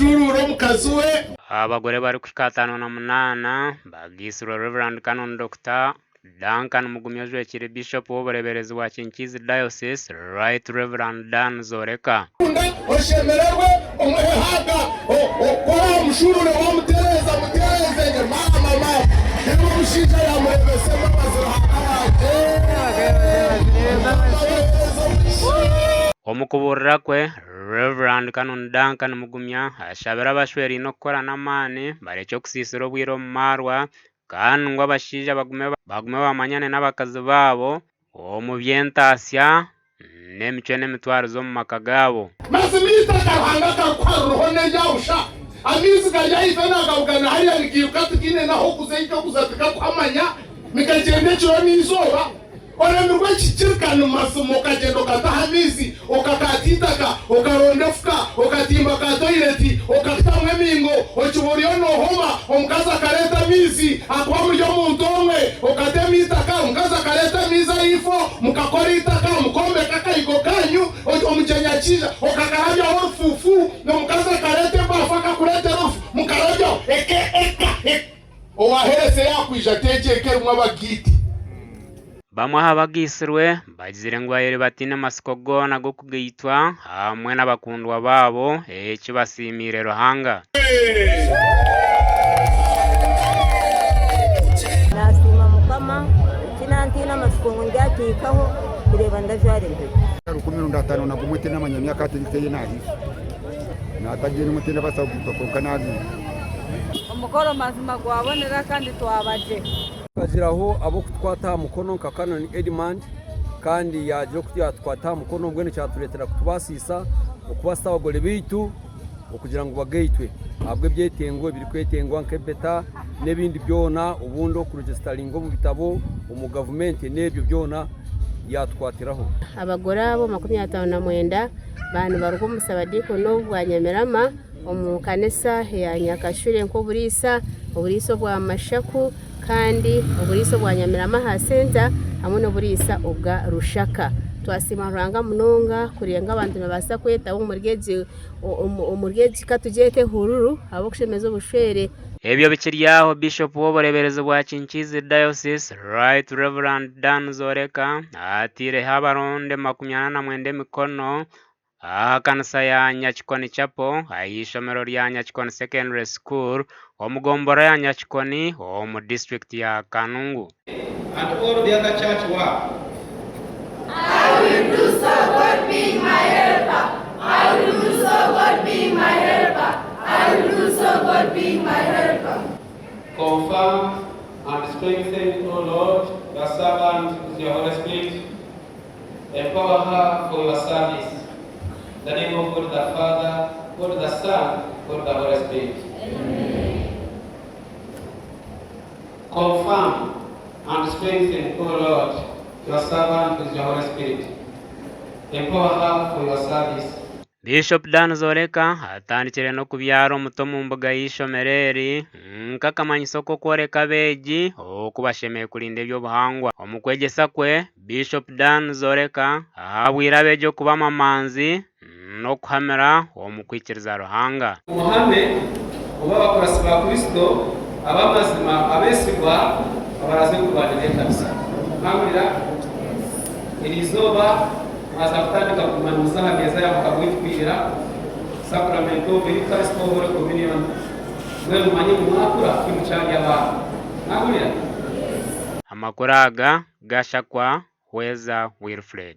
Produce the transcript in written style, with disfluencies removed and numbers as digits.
Amushuuruure omukazi we. Abagore barikuhika 58 bagaitsirwe Rev. Canon Dokita Duncan Mugumya ojwekiire Bishop w'obureeberezi bwa Kinkiizi Diocese, Right Rev. Dan Zoreka. Kunda oshemererwe omuhe haga ku oraamushuurure waamutereeza mutereeze gye maama maama reeba omushaija yaamureebesa embabazi Ruhanga wangye Mukama abaheereze omugisha. Omu kubuurira kwe, Rev. Canon Duncan Mugumya ashabire abashweraine okukora n'amaani barekye okusiisira obwire omu maarwa Kandi ngu abashaija bagume bagume bamanyane n'abakazi baabo omu by'entaasya n'emicwe n'emitwarize omu maka gaabo. Mazima eitaka Ruhanga akarikuha ririho n'erya busha, amaizi gari ahaifo naagabugana hariya nigairuka tigaine n'ah'okuza eky'okuza tigakuhamanya, nigagyenda ekiro n'eizooba. Oremirwe ekikirikani mazima okagyenda okataho amaizi, okakaata eitaka, okaronda efuka, okatimba ka toyireti, okakitamu emiingo, okiba oriyo noohoma, omukazi akareeta amaizi ahakuba muri omuntu omwe, okatema eitaka, omukazi akareeta amaizi ahaifo, mukakora eitaka, mukombeka akaigo kanyu, omugyenyi akiija, okakarabyaho orufuufu, omukazi akareeta ebaafu akakureetera orufu, mukarabyaho, eka, eka, eka. Owaaherese yaakwija ateegye eka erimu abagaite. Bamwe aha bagaitsirwe bagizire ngu babaire bataine matsiko goona g'okugaitwa hamwe n'abakundwa baabo eki basiimiire Ruhanga. Nasiima Mukama, eki nantaine amatsiko ngu ndyakihikaho kureeba ndajwara empeta. 1501 tindamanya myaka hati ei naahiisa. Naatagiire nimwo tindabaasa kugaitwa kwonka naagaitwa. Omukoro mazima gwabonera kandi twaba gye. Tukagiraho ab'okutukwata aha mukono nka Canon Edmund kandi yaagira oku yaatukwata aha mukono mbwenu kyatureetera kutubaasisa okubaasisa abagore baitu okugira ngu bagaitwe ahabw'ebyetengo ebirikwetengwa nk'empeta n'ebindi byona obundi okuregisitaringa omu bitabo omu gavumenti n'ebyo byona yaatukwatiraho. Abagore abo 59 baaba nibaruga omu Sabadiikono bwa Nyamirama omu kanisa eya Nyakashure nk'oburiisa, oburiisa obwa Mashaku kandi oburiisa obwa Nyamirama aha senta hamwe n'oburiisa obwa Rushaka. Twasiima Ruhanga munonga kureeba ngu abantu nibabaasa kwetaba omuri egi omuri egi katugyete ehururu ahabw'okushemeza obushwere. Ebyo bikiri aho, Bishop w'obureeberezi bwa Kinkiizi Diocese, Right Rev. Dan Zoreka ataireho abaronde 49 emikono aha kanisa ya Nyakikoni Chapel aha ishomero rya Nyakikoni Secondary School omu gombolola ya Nyakikoni omu disiturikiti ya Kanungu. And all the other church work. I will do so, God being my helper. I will do so, God being my helper. I will do so, God being my helper. Confirm and strengthen, O Lord, your servant with your Holy Spirit. Empower her for your service. In the name of God the Father, God the Son, God the Holy Spirit. Amen. Confirm and strengthen, O Lord, your servant with your Holy Spirit. Empower her for your service. Bishop Dan Zoreka atandikire n'okubyara omuti omu mbuga y'eishomero eri nk'akamanyiso k'okworeka abeegi oku bashemereire kurinda eby'obuhangwa. Omu kwegyesa kwe, Bishop Dan Zoreka ahabwire abeegi okuba amamanzi n'okuhamira omu kwikiriza Ruhanga. Muhame mube abakuratsi ba Kristo ab'amazima abeesigwa abaraaze kurwanirira ekanisa. Mwahurira? Eri izooba mwaza kutandika kuguma nimuza aha meeza ya Mukama waitu kwirira Sacrament of Eucharist or Holy Communion. Mbwenu mumanye ngu mwakura timukyari abaana. Mwahurira? Amakuru aga gashakwa Hweza Wilfred.